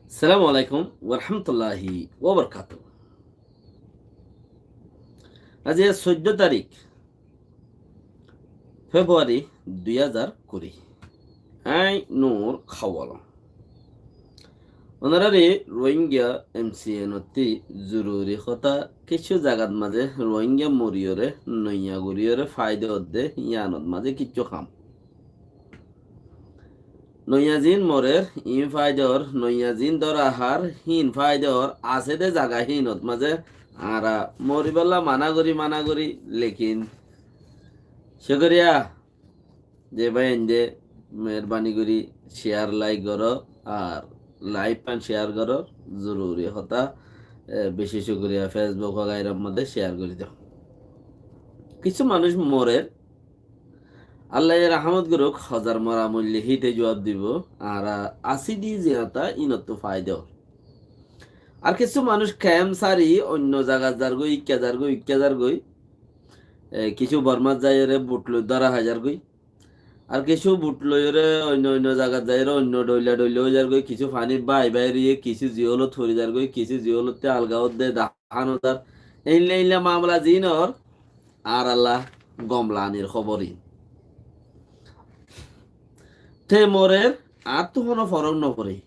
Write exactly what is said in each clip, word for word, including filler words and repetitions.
Assalamu alaikum warahmatulláhi wabarakátuhu. Aijja soiddó tarík Februari dui házar kuri. Añí Nur Kawal. Onoráre Rohingya M C N ottú zoruri hotá, kissú zagat mazé Rohingya moriyóre, noiya goriyóre faida ódde, yíanot mazé kissú ham. Noiya ziín morer, iín faidor, noiya ziín dóra hár, híin faidor, asé dé zaga híinot mazé añára moribálla mana gorí, mana gorí, lekin cúkuriya, ze báiyain de meherbani gorí share, like goró, ar live fán share goró, zoruri hotá, e, beci cúkuriya, Facebook wagairár mazé share gorí do. Kissú manúic morer, Allaye rahámot gorúk, hozar mora moille híte juab dibou, añára así dé ziyata inottú faida ór. Ar kissú manúic kemp sári oinno zagat zargói, ikká zargói, ikká zargói. E, kissú Bormát zaiyóre but loi dóra hái zargói. Ar kissú but loiyóre oinno oinno zagat zaiyóre oinno dhoilla dhoilla ói zargói, kissú fanit bái bái roiyé, kissú ziyólot fori zargói, kissú ziyólottú alga ódde dahá no zar. Éilla éilla mamela ziín ór, añáralla gom lanir hóbor iín. Te morer, añáttu honó forók no foré.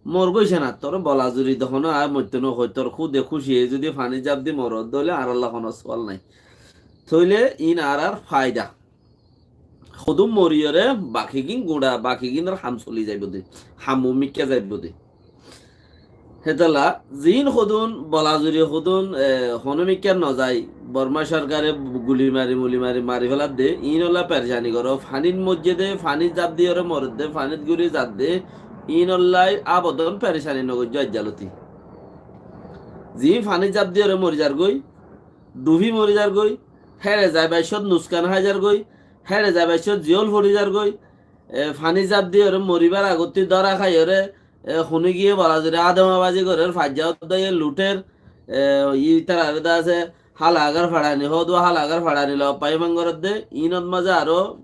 Morgói cán, ar toré bola zuri de honó añár moittó no hoi, tor kúde kúciye zudi fanit zaf di morot dóile añáralla honó suwal nái. Tóile iín añárár faida. Hodún moriyóre bakigín guñça, bakigínor ham soli zaibou de, ham mikká zaibou de. Hétolla ziín hodún bola zuri hodún, e, honó mikká no zai, Bormá sorkare guli mari, muli mari, mari féladde, iínolla perecani goró, fanit moijjé dé, fanit zaf diyóre moredde, fanit guri zadde, iínolla abodon perecani no goijjó aijjalóti. Ziín fanit zaf diyóre mori zargói, dhufi mori zargói, héçe zai baiccót nuskan hái zargói, héçe zai baiccót ziyól fori zargói, e, fanit zaf diyóre moribár agottí dóra háiyóre, e, hone giyé bola zuri adamabazi gorér, faijja óddaye lutér, e, ítararé de asé, hála agar façani, hódua hála agar façani loi faimang gorédde, iínot mazé aró,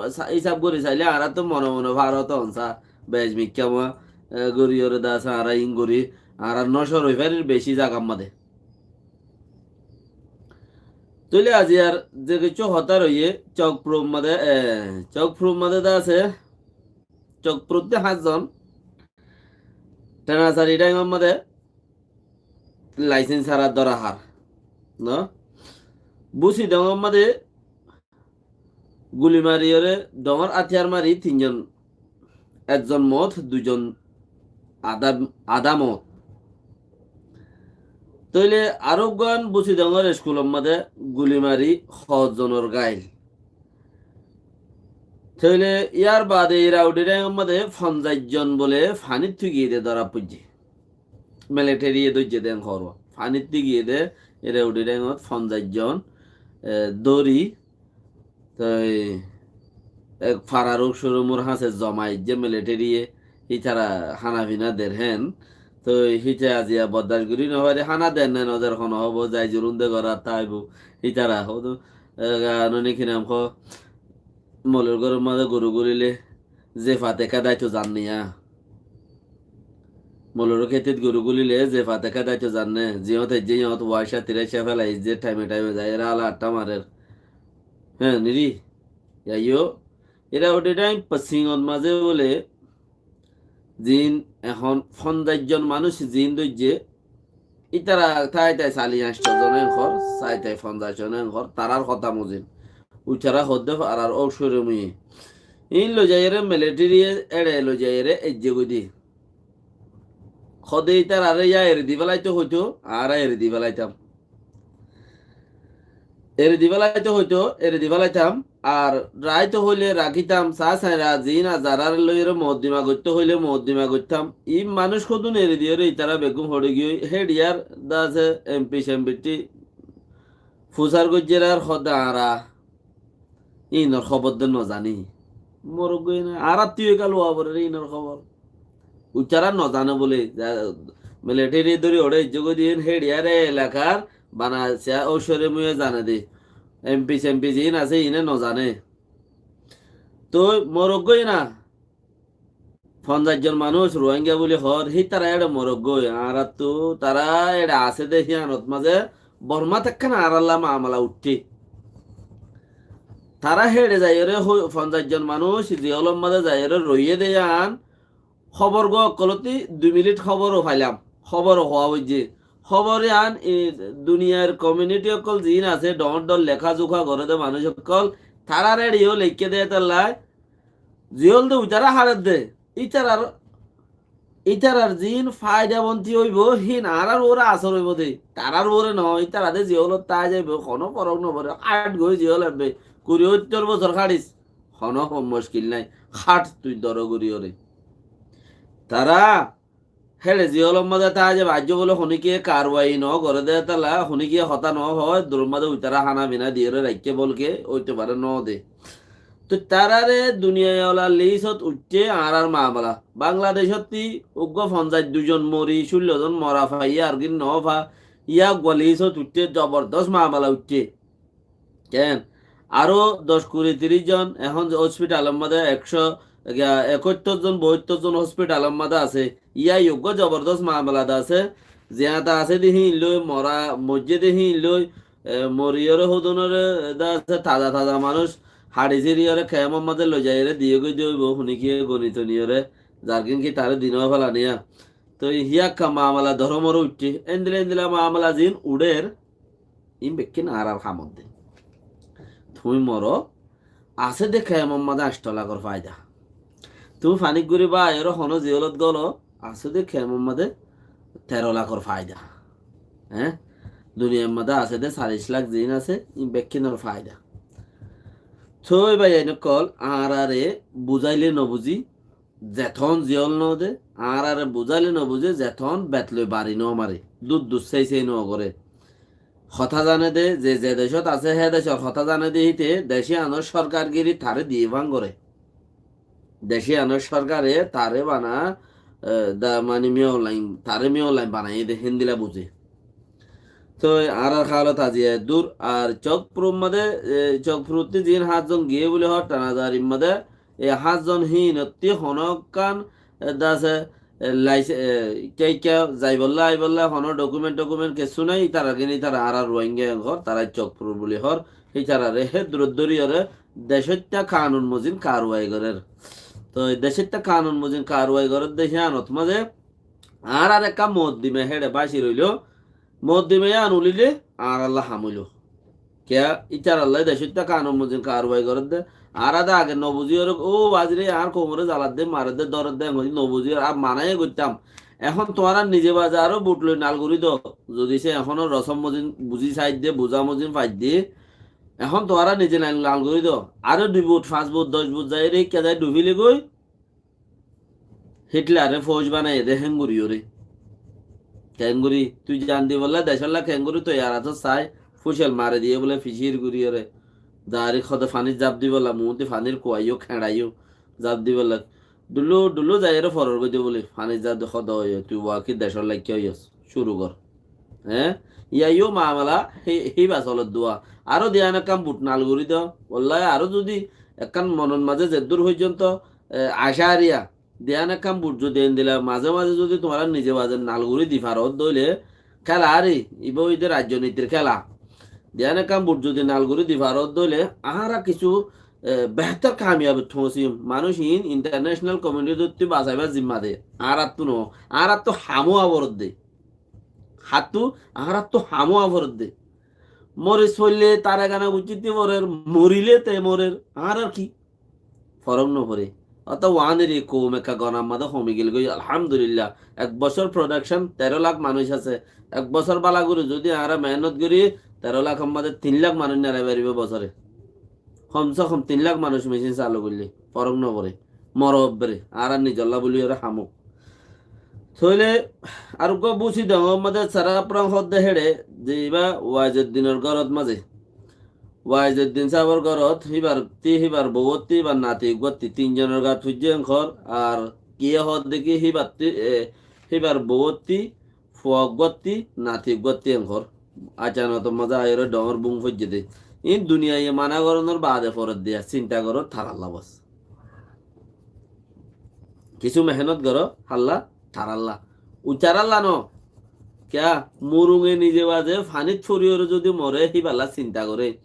e, sa-, hísab gorí sailé añárattú mone mone faro to onsa, bec mikká ma, e, goríyóre de asé, añára iín gorí, añára nocor ói farir beci zagat mazé. Tóile aziyar ze kessú hotá roiyé, Cokfrur mazé, e, Cokfrur mazé de asé, Cokfrur de háñtzon, Tenasari dháingor mazé laisens sára dóra hár, no? Busidongor mazé guli mariyóre, dhoóñr átiyar mari tinzon, ekzon moot, duizon adá, adá moot. Tóile aró uggúan Busidongor eskulor mazé guli mari hozzonor gail. Tóile yar baade Iraude dháingor mazé fonzaic zon bóle fanit tui giyé de dóra foijjé. Militariye dóijje de en hoór. Fanit tui giyé de Iraude dháingot fonzaic zon, e, dóri, toi ek farar óuk córomor hañsé zoma aijjé militariye, ítara hána fina der héen. Toi híte aziya boddac gorí no fari, hána der né no der honó hóbor, zai zulum de gorát táibou. Ítara hoó, e, ga-, noni ki nam hoó, molor góror mazé goru gulile ze fate kédai to zan né ya. Molor kétet goru gulile ze fate kédai to zan né. Ziyót aijjé yót waicá tiraiccá félai, ze thaime thaime zai, era ala atta marer. Hé, niri. Yaiyo, Iraude dháing Pasingot mazé bóle, ziín ehón fonzaic zon manúic ziín dóijje, ítara tái tái callic añctho zon en hoór, tái tái fonzaic zon en hoór, tarár hotá mozin. Uitara hoódde farar óuk córomiye. Iín loizaiyóre militariye éçe loizaiyóre eijjé goi dé. Hoóde ítararé yá eri di félaito hoitó, añára eri di félaitám. Eri di félaito hoitó, eri di félaitám. Ar raito hoilé rakítám, saá sañra ziín azarar loiyóre mokoddima goittó hoilé mokoddima goittám. Iín manúic hodún eri diyóre ítara beggún hoçé giyói, héçiyar de asé em pi sem pi ttí fusár goijjér ar hoódde añára iínor hóbor de nozaní. Morot goi na, añárattú ekká luwa forer iínor hóbor. Uitara nozané bóle, za-, militari dóri hoçé ijjó goi diyén, héçiyar e elakar bana siya óu córomiye zane de. Em pi sem pi ziín asé, iíne nozané. Toi morot goi na, fonzaic zon manúic Ruáinga buli hoór, hítara éçe moroggói, añáráttu tará éçe asé dé híanot mazé Bormát ekkán añárálla maamala uiththé. Tará héçe zaiyóre hoi-, fonzaic zon manúic ziyólor mazé zaiyóre roiyé dé yían, hóbor gua ókkolótti dui minit hóbor ó failam, hóbor ó hoá óiye. Hóbor yían, i, duniyair komiuniti ókkol ziín asé, dhoóñr dhoóñr leká zuká goré dé manúic ókkol, tarár éçe yó leikké dé étalla, ziyól de uitará haçér dé, ítarar, ítarar ziín faidabonti óibo, híin añárár uore asór óibo dé. Tarár uore noó, ítara de ziyólot táai zaibou, honó forók noforé, háth goi ziyól ebbe, kuri óttor bosór háris, honó ho-, muckil nái, háth tui doro gori óre. Tará héçe ziyólor mazé táai zaibou, aijjó bóle honíkiye karwai noó goré dé étalla, honíkiye hotá noó hoó, duror mazé uitará hána fina diyóre raikké bólke, óito fare noó de. Toi taráre duniyai olar lisót uiththé añárár maamala. Bangladecótti uggúa fonzaic dui zon mori, cúllo zon mora faiyé, argin noó fa, yá uggúa lisót uiththé, zobordos maamala uiththé. Keén? Aró doc, kuri, tiríc zon ehón hospitalor mazé ekcó, ekóttor zon, boóttor zon hospitalor mazé asé. Yá uggúa zobordos maamala de asé. Ziyáñta asé dé híin loi, mora, moijjé dé híin loi, e, moriyóre hódunóre dé asé, taza taza manúic haçi síriyóre kemor mazé loizaiyóre diyé goi dé óibo, honíkiye goni toniyóre, zargín ki taré di noó félaniya. Toi híyakka maamala dórómor uiththé, endilla endilla maamala ziín uçér, iín bekkín añárár hamot dé. Tuñí moro, asé dé kemor mazé añctho lakór faida. Tuñí faník gori báiyoré honó ziyólot gólo, asé dé kemor mazé teró lakór faida. Eé? Duniyair mazé asé dé salic lak ziín asé, iín bekkínor faida. Toi báiyain ókkol, añáráre buzáile nobuzí, zetón ziyól noó de, añáráre buzáile nobuzé, zetón bet loi bari noó mare, dut dut sái sái noó goré. Hotá zane dé, ze ze decót asé, hé decór hotá zane dé híte, dec yíanor sorkargiri taré diyé fán goré. Dec yíanor sorkare taré bana, e, da, mani miyó lain, taré miyó lain banaiyé dé, héndilla buzé. Toi añárár hálot aziya eddur, ar Cokfurur mazé, e, Cokfuruttí ziín háñt zon giyé buli hoór, Tanazarir mazé, e háñt zon híinottí honókkan, e, dase, e, lais-, e, kiyá kiyá zaibolla aibolla honó dokument dokument kessú nái, ítarar gín ítara añára Ruáinga en hoór, tará Cokfurur buli hoór, ítarare hé durot dóriyore decóitta kanun mozin karwai gorér. Toi decóitta kanun mozin karwai gorér de híanot mazé añárar ekkán moddime héçe báci roiló, moddime yían ulíle añárálla ham óilo. Kiyá ítarallái decóitta kanun mozin karwai gorédde. Añára de age nobuzíyoré, ó bazire, añár koumoré zaladde, maredde, dóredde, eñgori nobuzíyoré, ar manaye goittám. Ehón tuáñra nize baze aró but loi nal gorí do. Zodi se ehóno rosóm mozin buzí saidde, buzá mozin faidde, ehón tuáñra nize nal, nal gorí do. Aró dui but, fañs but, doc but zaiyóre híkka zai dhufíle goi. Hitlare fouj banaiyé dé hénguriyóre. Hénguri, tui zan dibolla decólla hénguri tui aratót sai, fúcel mari diyé bóle fisír guriyóre. Daári hóde fanít zaf dibolla, muúnti fanir kuaiyó, kheñçaiyó, zaf dibolla. Dhullu, dhullu zaiyóre foror goijjé bóle, fanít zaf de hóde óiye, tui waki decólla ki óiyos, cúru gor. Eé? Yá yó mamela hí-, híba solor dua. Aró diyan ekkán but nal gorí do. Wallahi aró zodi ekkán monor mazé zeddúr foijjonto, e, acá ariya, diyan ekkán but zodi endila mazé mazé zodi tuáñra nize baze nal gorí di farot dóile, kéla ari, ibá óilde raijjonitir kéla. Diyan ekkán but zodi nal gorí di farot dóile, añára kissú, e, behtor kamiyabit foóñsim. Manúic iín international community-ttú basaibar zimma de. Añárattú noó. Añárattú hamó aborot de. Hattú añárattú hamó aborot de. Moris foille tare gana guccitti forer, morile te morer, añárar ki? Forók nofore. Óto uániri koum ekka gonar mazé homi gel goi, alhamdulillah. Ek bosór production teró lak manúic asé. Ek bosór bála gori zodi añára mehénnot gori, teró lakor mazé tin lak manúic nerai faribó bosóre. Hom se hom tin lak manúic mecin salu goille, forók nofore. Moro ebbere, añárar nizolla buli ore hamuk. Tóile ar uggúa búsi dongor mazé Saraf Rang hoódde héçe, ze ibá Waizuddinor górot mazé. Waizuddin sábor górot, híbar tí, híbar bouwótti, híbar nati uggúatti, tin zonor gat fuijjé enkor, ar kiyé hoódde ki híbar tí, e, híbar bouwótti, fua uggúatti, nati uggúatti enkor. Acanotor mazé aiyóre dongor bung foijjé dé. Iín duniyaiye mana gorónor baade foredde, sinta goró taralla bos. Kissú mehénot goró, hálla, tarálla. Uitaralla no. Kiyá, murunge nize baze fanít foriyóre zodi more, híballa sinta goré.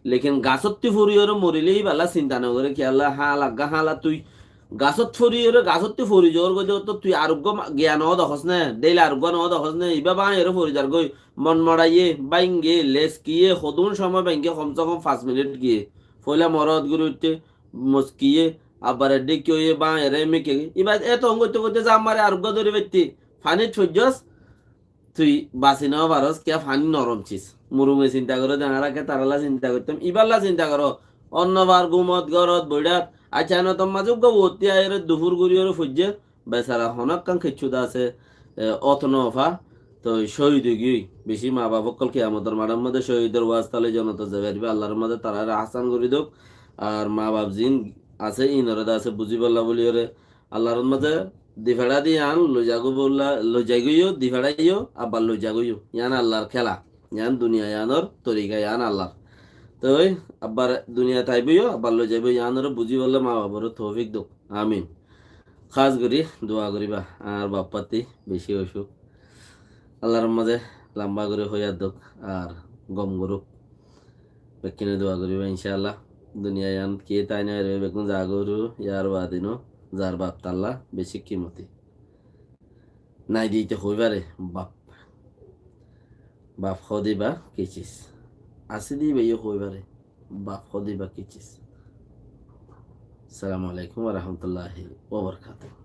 Lekin gasottí foriyóre morilé híballa sinta no goré. Kiyólla, hála, gá hála tui. Gasot foriyóre, gasottí fori zor goi de, to tui aruggua ma-, giya no dehós né, dheil aruggua no dehós né, ibá báñiyore fori zar goi. Mon moraiyé, báinge, leskiye, hodún somoi báinge, komse kom fañs minit giye. Foila morot guri uiththé, moskiye, abar edde ki óiye, báñiyore mike. Ibá eto goitte goitte zam mare aruggua dóri faitte. Fanít foijjós, tui basi no faros, kiyá faní norom sis. Murunge sinta goré de, añára ke taralla sinta goittám, iballa sinta goró. Onno bar gumot, gorot, boiçát, accá, enotor mazé uggua uottí aiyóre dufur guriyóre foijjé, besara honókkan kessú de asé, e, ot no fa, toi cóhid ói giyói. Beci maa baf ókkol kiyamotor maçor mazé cóhidor wasta loi jonotot zai faribá, Allar mazé tarare ahsan gorí douk. Ar maa baf ziín asé, iínoré de asé buzíbolla buliyóre, Allar mazé difeçá di yián loi zagói bolla, loi zaigói yó, difeçá yó, abbar loi zagói yó. Yián Allar kéla. Yián duniya yiánor torika, yián Allar. Toi abbar duniyat aibói yó, abbar loi zaibói, yiánoré buzíbolla maa baforé toufik douk. Amin. Hás gorí dua goríba. Añár baf fatti beci ocuk. Allar mazé lamba gorí hoiyar douk ar gom gorouk. Bekkúne dua goríba, incá Allah. Duniya yián kiyé tái no faribo, bekkún zagói, yar baade no, zar baf tálla beci kimoti. Nai de íte hoi fare, baf. Baf hoó de íba ki sis. Asé de íba yó hoi fare, baf hoó de íba ki sis. Assalamu alaikum wa rahmatullahi wa barakatuhu.